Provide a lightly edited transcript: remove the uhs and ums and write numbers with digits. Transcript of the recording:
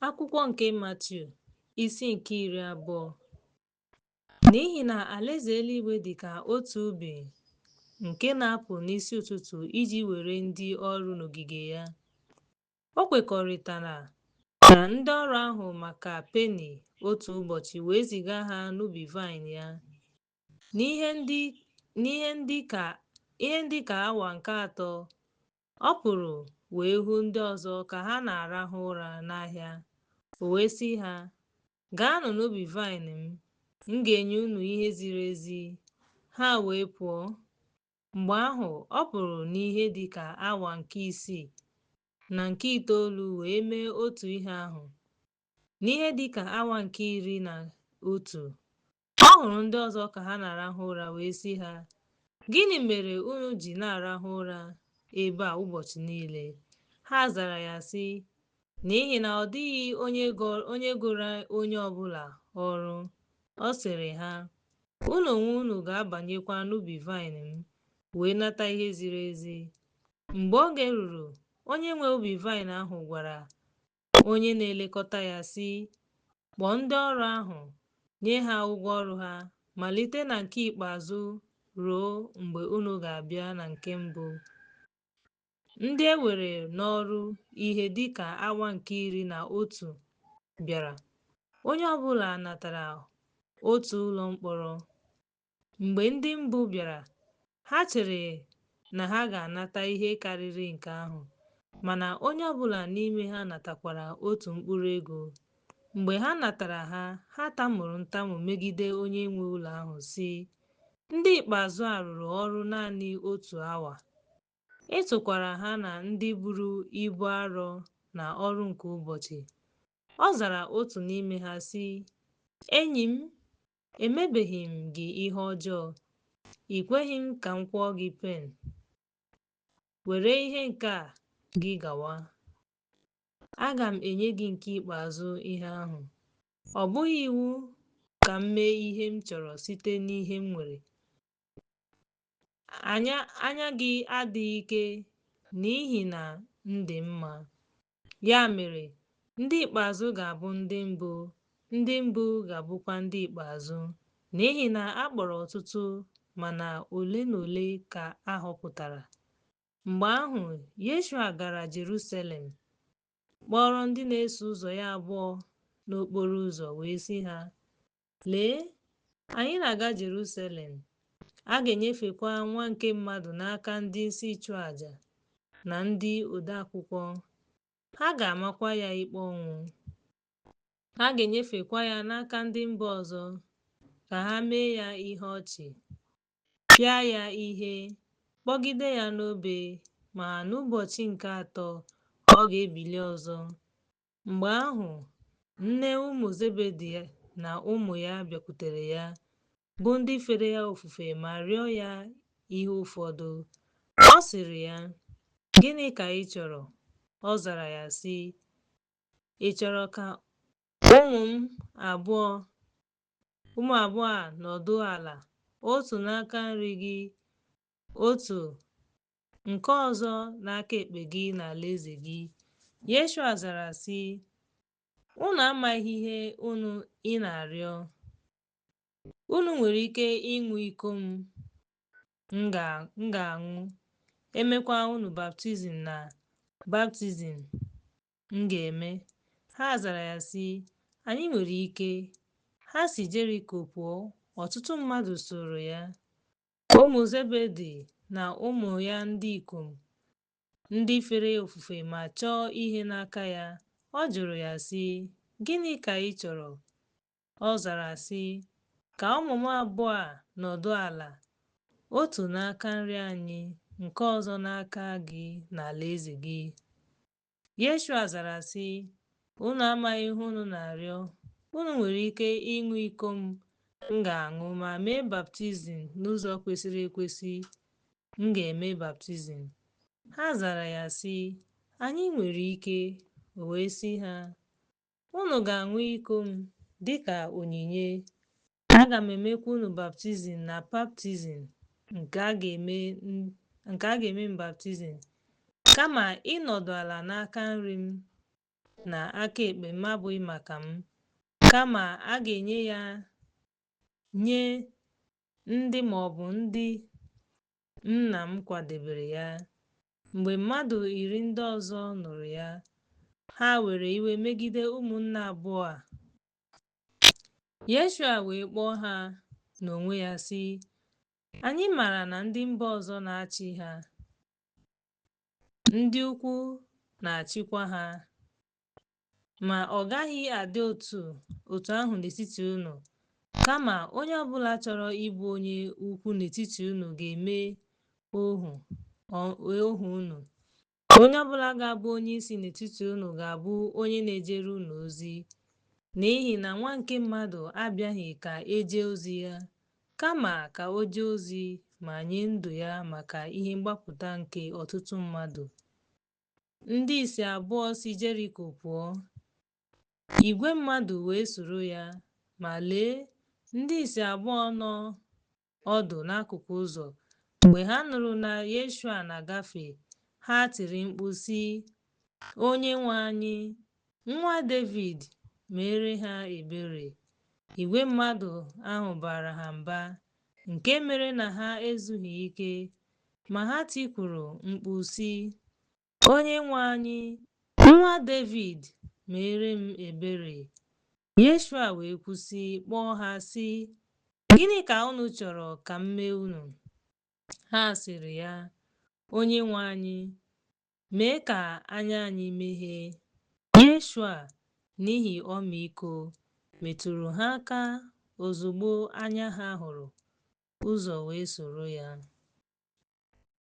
Akwụkwọ nke Matiu, isi nke 20. N'ihi na alaeze eluigwe dị ka otu ubi nke na-apụ n'isi ụtụtụ iji were ndị ọrụ n'ogige ya. O kwekọrịtara na ndị ọrụ ahụ maka peni otu ụbọchị wee ziga ha n'ubi vaịn ya. N'ihe ndị ka awa nke atọ, ọ pụrụ wee hụ ndị ọzọ ka ha na-arahụ ụra n'ahịa. O wee sị ha, Gaanụ n'ubi vaịn m, m ga-enye unu ihe ziri ezi. Ha wee pụọ. Mgbe ahụ ọ pụrụ n'ihe dị ka awa nke isii na nke itoolu wee mee otu ihe ahụ. N'ihe dị ka awa nke 11, ọ hụrụ ndị ọzọ ka ha na-arahụ ụra wee sị ha, Gịnị mere unu ji na-arahụ ụra ebe a ụbọchị niile? Ha zara ya sị, N'ihi na ọ dịghị onye goro onye ọbụla ọrụ. Ọ sịrị ha, Unu onwe unu ga-abanyekwa n'ubi vaịn m wee nata ihe ziri ezi. Mgbe oge ruru, onye nwe ubi vaịn ahụ gwara onye na-elekọta ya sị, Kpọọ ndị ọrụ ahụ, nye ha ụgwọ ọrụ ha, malite na nke ikpeazụ ruo mgbe unu ga-abịa na nke mbụ. Ndị e were n'ọrụ ihe dị ka awa nke 11 bịara, onye ọbụla natara otu ụlọ mkpọrọ. Mgbe ndị mbụ bịara, ha chere na ha ga-anata ihe karịrị nke ahụ, mana onye ọbụla n'ime ha natakwara otu mkpụrụ ego. Mgbe ha natara ha, ha tamuru ntamu megide onye nwe ụlọ ahụ sị, Ndị ikpeazụ a rụrụ ọrụ naanị otu awa. Ị tụkwara ha na ndị buru ibu arọ na ọrụ nke ụbọchị. Ọ zara otu n'ime ha sị, Enyi m, emebeghị m gị ihe ọjọọ. I kweghị m ka m kwụọ gị pen. Were ihe nke a gị gawa. Aga m enye gị nke ikpeazụ ihe ahụ. Ọ bụghị iwu ka m mee ihe m chọrọ site n'ihe m nwere. Anya gị adịghị ike n'ihi na m dị mma. Ya mere, ndị ikpeazụ ga-abụ ndị mbụ, ndị mbụ ga-abụkwa ndị ikpeazụ. N'ihi na a kpọrọ ọtụtụ, mana ole na ole ka a họpụtara. Mgbe ahụ, Yeshua gara Jerusalem, kpọrọ ndị na-eso ụzọ ya abụọ n'okporo ụzọ wee sị ha, Lee, anyị na-aga Jerusalem, a ga-enyefekwa nwa nke mmadụ n'aka ndị isi nchụàjà na ndị odeakwụkwọ. Ha ga-amakwa ya ikpe ọnwụ. Ha ga-enyefekwa ya n'aka ndị mba ọzọ ka ha mee ya ihe ọchị, pịa ya ihe, kpọgide ya n'obe, ma n'ụbọchị nke atọ ọ ga-ebili ọzọ. Mgbe ahụ, nne ụmụ Zebedi na ụmụ ya bịakwutere ya, bụ ndị fere ya ofufe ma rịọ ya ihe ụfọdụ. Ọ sịrị ya, Gịnị ka ị chọrọ? Ọ zara ya sị, Ị chọrọ ka ụmụ m abụọ a nọdụ ala, otu n'aka nri gị, otu nke ọzọ n'aka ekpe gị n'alaeze gị. Yeshua zara sị, Unu amaghị ihe unu ị na-arịọ. Unu nwere ike ịṅụ iko m ga-aṅụ, emekwa unu baptizim na baptizim m ga-eme? Ha zara ya sị, Anyị nwere ike. Ha si Jeriko pụọ, ọtụtụ mmadụ soro ya. Ụmụ Zebedi na ụmụ ya ndị ikom ndị fere ya ofufe ma chọọ ihe n'aka ya. Ọ jụrụ ya sị, Gịnị ka ị chọrọ? Ọ zara sị, Ka ụmụ m abụọ a nọdụ ala, otu n'aka nri anyị, nke ọzọ n'aka gị n'alaeze gị. Yeshua zara sị, Unu amaghị ihe unu na-arịọ. Unu nwere ike ịṅụ iko m ga-aṅụ ma mee baptizim n'ụzọ kwesịrị ekwesị m ga-eme baptizim? Ha zara ya sị, Anyị nwere ike. O wee sị ha, Unu ga-aṅụ iko m dị ka onyinye. Aga m emekwa unu baptizim na baptizim nke a ga-eme m baptizim, kama ịnọdụ ala n'aka nri m na aka ekpe m abụghị maka m, kama a ga-enye ya nye ndị ma ọ bụ ndị Nna m kwadebere ya. Mgbe mmadụ iri ndị ọzọ nụrụ ya, ha were iwe megide ụmụnna abụọ a. Yeshua wee kpọọ ha n'onwe ya sị, Anyị maara na ndị mba ọzọ na-achị ha, ndị ukwu na-achịkwa ha. Ma ọ gaghị adị otu otu ahụ n'etiti unu, kama onye ọbụla chọrọ ịbụ onye ukwu n'etiti unu ga-eme ohu ohu unu. Onye ọbụla ga-abụ onye isi n'etiti unu ga-abụ onye na-ejere unu ozi. N'ihi na Nwa nke mmadụ abịaghị ka e jee ozi ya, kama ka o jee ozi ma nye ndụ ya maka ihe mgbapụta nke ọtụtụ mmadụ. Ndị ìsì abụọ si Jeriko pụọ, igwe mmadụ wee soro ya, ma lee, ndị ìsì abụọ nọ ọdụ n'akụkụ ụzọ. Mgbe ha nụrụ na Yeshua na-agafe, ha tiri mkpu sị, Onyenwe anyị, nwa Devid, meere ha ebere. Igwe mmadụ ahụ baara ha mba, nke mere na ha ezughị ike, ma ha tikwuru mkpu sị, Onyenwe anyị, nwa Devid, meere m ebere. Yeshua wee kwụsị, kpọọ ha sị, Gịnị ka unu chọrọ ka m mee unu? Ha sịrị ya, Onyenwe anyị, mee ka anya anyị meghee. Yeshua, n'ihi ọmịiko, metụrụ ha aka, ozugbo anya ha hụrụ ụzọ wee soro ya.